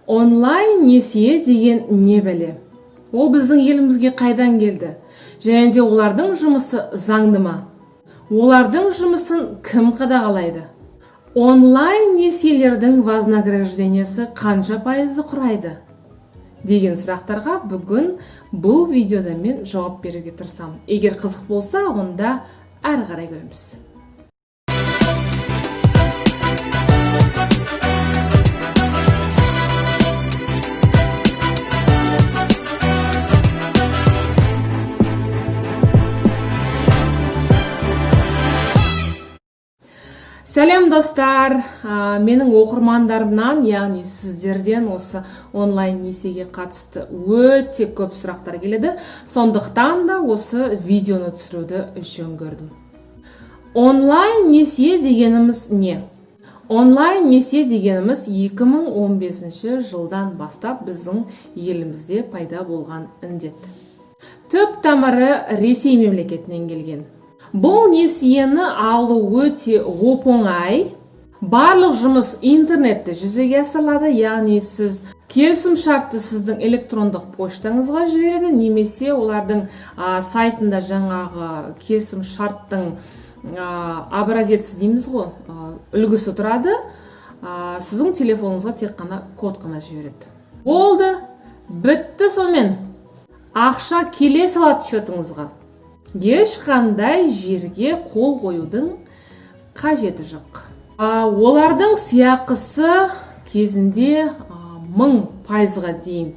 Онлайн несие деген не бәле? Ол біздің елімізге қайдан келді? Және де олардың жұмысы заңды ма? Олардың жұмысын кім қадағалайды? Онлайн несиелердің вознаграждениесі қанша пайызды құрайды? Деген сұрақтарға бүгін бұл видеода мен жауап беруге тырысамын. Егер қызық болса, онда әрі қарай көреміз. Сәлем, достар! Менің оқырмандарымнан, яғни сіздерден осы онлайн несиеге қатысты өте көп сұрақтар келеді. Сондықтан да осы видеоны түсіруді жөн көрдім. Онлайн несие дегеніміз не? Онлайн несие дегеніміз 2015 жылдан бастап біздің елімізде пайда болған індет. Түп тамыры Ресей мемлекетінен келген. Бұл несиені алу өте оп-оңай. Барлық жұмыс интернетте жүзеге асырылады, яғни сіз келісім шартты сіздің электрондық поштаңызға жібереді немесе олардың сайтында жаңағы келісім шарттың образеці дейміз ғой, үлгісі тұрады. Сіздің телефоныңызға тек қана код қана жібереді. Болды, бітті сонымен. Ақша келе салады счетыңызға. Ешқандай жерге қол қоюдың қажеті жоқ. Олардың сыйақысы кезінде 1000%-ға дейін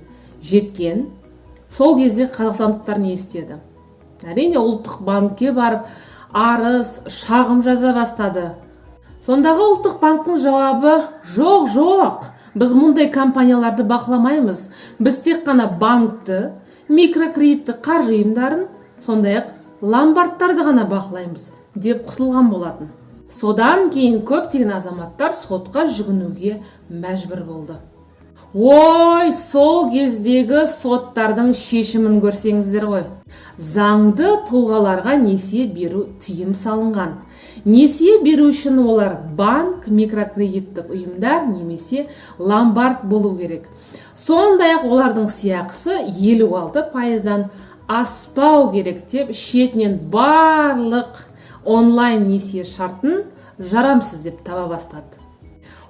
жеткен. Сол кезде қазақстандықтар не істеді? Әрине, ұлттық банкке барып арыз, шағым жаза бастады. Сондағы ұлттық банктің жауабы: жоқ, жоқ, біз мұндай компанияларды бақыламаймыз. Біз тек қана банкті, микрокредиттік қаржы ұйымдарын, сондай-ақ ломбардтарды ғана бақылаймыз деп құтылған болатын. Содан кейін көптеген азаматтар сотқа жүгінуге мәжбүр болды. Ой, сол кездегі соттардың шешімін көрсеңіздер ғой. Заңды тұлғаларға несие беру тыйым салынған. Несие беру үшін олар банк, микрокредиттік ұйымдар немесе ломбард болу керек. Сондай-ақ олардың сыйақысы 56%-дан аспау керек деп шетінен барлық онлайн несие шартын жарамсыз деп таба бастады.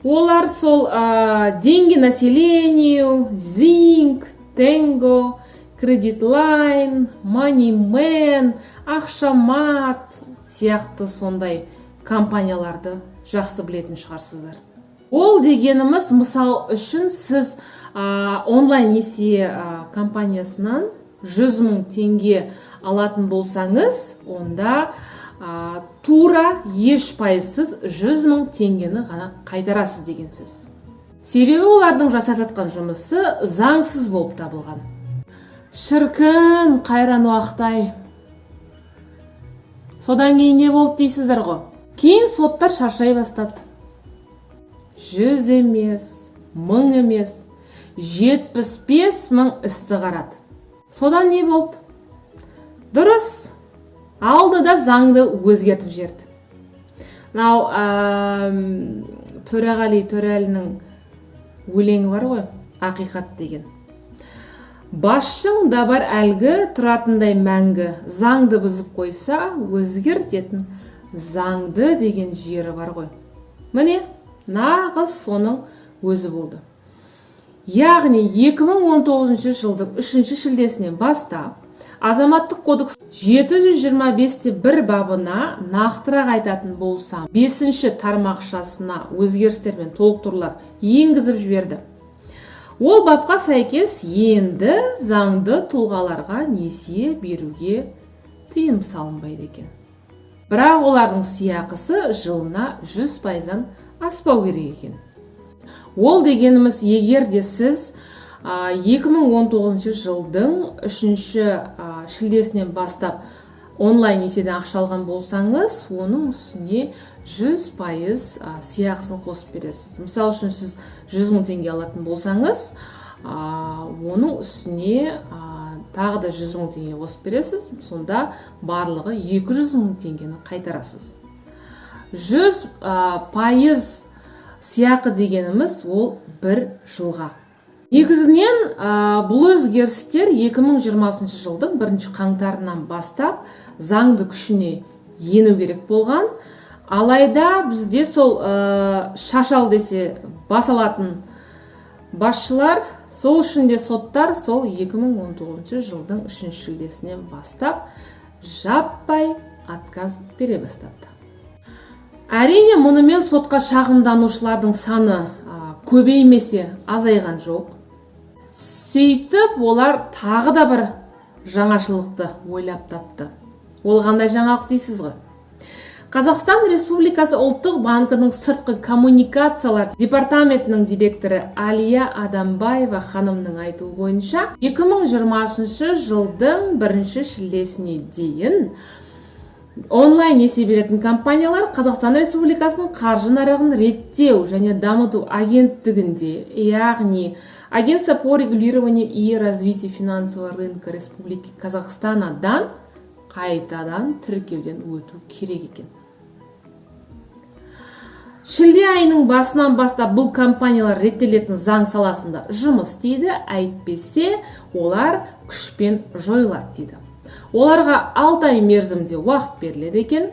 Олар сол «Деньги населению», «Зинк», «Тенго», «Кредитлайн», «Манимен», «Ақшамат» сияқты сондай компанияларды жақсы білетін шығарсыздар. Ол дегеніміз, мысал үшін, сіз онлайн несие компаниясынан 100 мың теңге алатын болсаңыз, онда тура еш пайызсыз 100 мың теңгені ғана қайтарасыз деген сөз. Себебі олардың жасап жатқан жұмысы заңсыз болып табылған. Шіркін, қайран уақыт-ай! Содан кейін не болды дейсіздер ғой? Кейін соттар шаршай бастады. 100 емес, 1000 емес, 75 000 істі қарады. Содан не болды? Дұрыс, алды да заңды өзгертіп жіберді. Мынау Төреғали Төреәлінің өлеңі бар ғой, «Ақиқат» деген. Басшың да бар әлгі тұратындай мәңгі, заңды бұзып қойса, өзгертетін заңды деген жері бар ғой. Міне, нағыз соның өзі болды. Яғни 2019 жылдың 3 шілдесінен бастап Азаматтық кодекс 725.1 бабына, нақтырақ айтатын болсам, 5 тармақшасына өзгерістер мен толықтырулар енгізіп жіберді. Ол бапқа сәйкес енді заңды тұлғаларға несие беруге тыйым салынбайды екен. Бірақ олардың сыйақысы жылына 100%-дан аспау керек екен. Ол дегеніміз, егер де сіз 2019 жылдың 3 шілдесінен бастап онлайн несиеден ақша алған болсаңыз, оның үстіне 100% сыйақысын қосып бересіз. Мысалы үшін, сіз 100 мың теңге алатын болсаңыз, оның үстіне тағы да 100 мың теңге қосып бересіз. Сонда барлығы 200 мың теңгені қайтарасыз. 100% сыйақы дегеніміз ол бір жылға. Негізінен бұл өзгерістер 2020 жылдың 1 қаңтарынан бастап заңды күшіне ену керек болған. Алайда бізде сол шаш ал десе бас алатын басшылар, сол үшін де соттар сол 2019 жылдың 3 шілдесінен бастап жаппай отказ бере бастады. Әрине, мұнымен сотқа шағымданушылардың саны көбеймесе, азайған жоқ. Сөйтіп, олар тағы да бір жаңашылдықты ойлап тапты. Ол қандай жаңалық дейсіз ғой? Қазақстан Республикасы Ұлттық банкінің сыртқы коммуникациялар департаментінің директоры Алия Адамбаева ханымның айтуы бойынша, 2020 жылдың 1 шілдесіне дейін онлайн несие беретін компаниялар Қазақстан Республикасының қаржы нарығын реттеу және дамыту агенттігінде, яғни Агентство по регулированию и развитию финансового рынка Республики Казахстанадан қайтадан тіркеуден өту керек екен. Шілде айының басынан бастап бұл компаниялар реттелетін заң саласында жұмыс істейді, әйтпесе олар күшпен жойылады дейді. Оларға 6 ай мерзімде уақыт беріледі екен.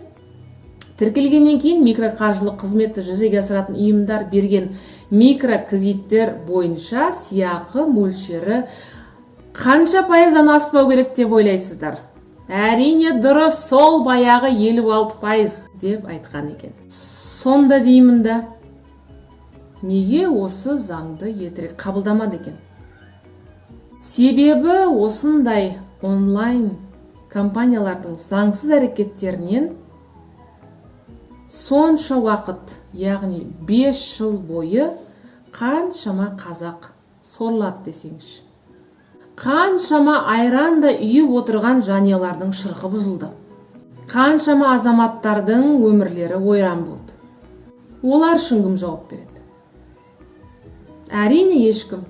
Тіркелгеннен кейін микроқаржылық қызметті жүзеге асыратын ұйымдар берген микрокредиттер бойынша сыйақы мөлшері қанша пайыздан аспау керек деп ойлайсыздар? Әрине, дұрыс, сол баяғы 56% деп айтқан екен. Сонда деймін да, неге осы заңды ертерек қабылдамады екен? Себебі осындай онлайн компаниялардың заңсыз әрекеттерінен сонша уақыт, яғни 5 жыл бойы қаншама қазақ сорлады десеңізші. Қаншама айрандай ұйып отырған жанұялардың шырқы бұзылды, қаншама азаматтардың өмірлері ойран болды. Олар үшін кім жауап береді? Әрине, ешкім.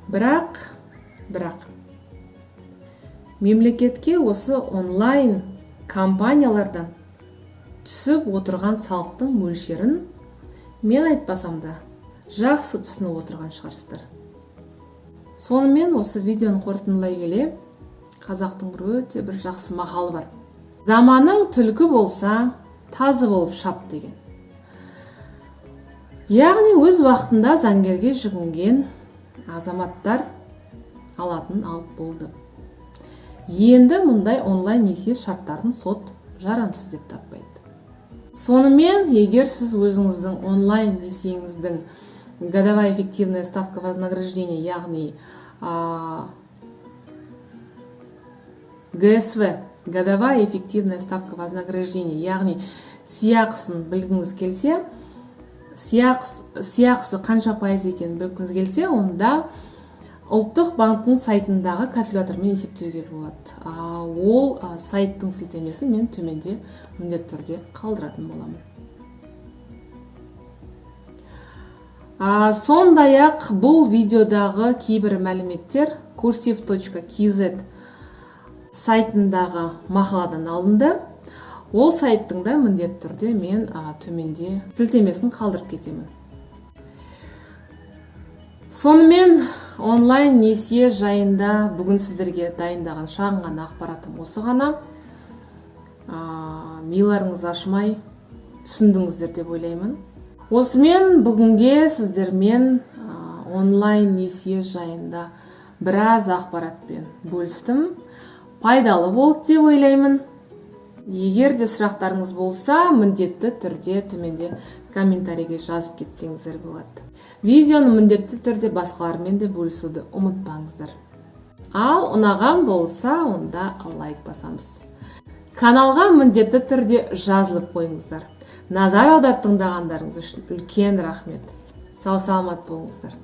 Бірақ мемлекетке осы онлайн компаниялардан түсіп отырған салықтың мөлшерін мен айтпасам да, жақсы түсініп отырған шығарсыздар. Сонымен, осы видеоны қорытындылай келе, қазақтың бір өте бір жақсы мақалы бар: «Заманың түлкі болса, тазы болып шап» деген. Яғни өз уақытында заңгерге жүгінген азаматтар алатын алып болды. Енді мұндай онлайн несие шарттарын сот жарамсыз деп таппайды. Сонымен, егер сіз өзіңіздің онлайн несиеңіздің годовая эффективная ставка вознаграждения, яғни ГСВ, годовая эффективная ставка вознаграждения, яғни сыйақысын білгіңіз келсе, сыйақысы қанша пайыз екенін білгіңіз келсе, онда Ұлттық банктің сайтындағы калькулятормен есептеуге болады. Ол сайттың сілтемесін мен төменде міндетті түрде қалдыратын боламын. Сондай ақ бұл видеодағы кейбір мәліметтер kursiv.kz сайтындағы мақаладан алынды. Ол сайттың да міндетті түрде мен төменде сілтемесін қалдырып кетемін. Сонымен, онлайн несие жайында бүгін сіздерге дайындаған шағын ғана ақпаратым осы ғана. Миларыңыз ашымай түсіндіңіздер деп ойлаймын. Осымен бүгінге сіздермен онлайн несие жайында біраз ақпаратпен бөлістім. Пайдалы болды деп ойлаймын. Егер де сұрақтарыңыз болса, міндетті түрде төменде комментарийге жазып кетсеңіздер болады. Видеоны міндетті түрде басқалармен де бөлісуді ұмытпаңыздар. Ал ұнаған болса, онда лайк басамыз, каналға міндетті түрде жазылып қойыңыздар. Назар аударып тыңдағандарыңыз үшін үлкен рахмет. Сау саламат болыңыздар.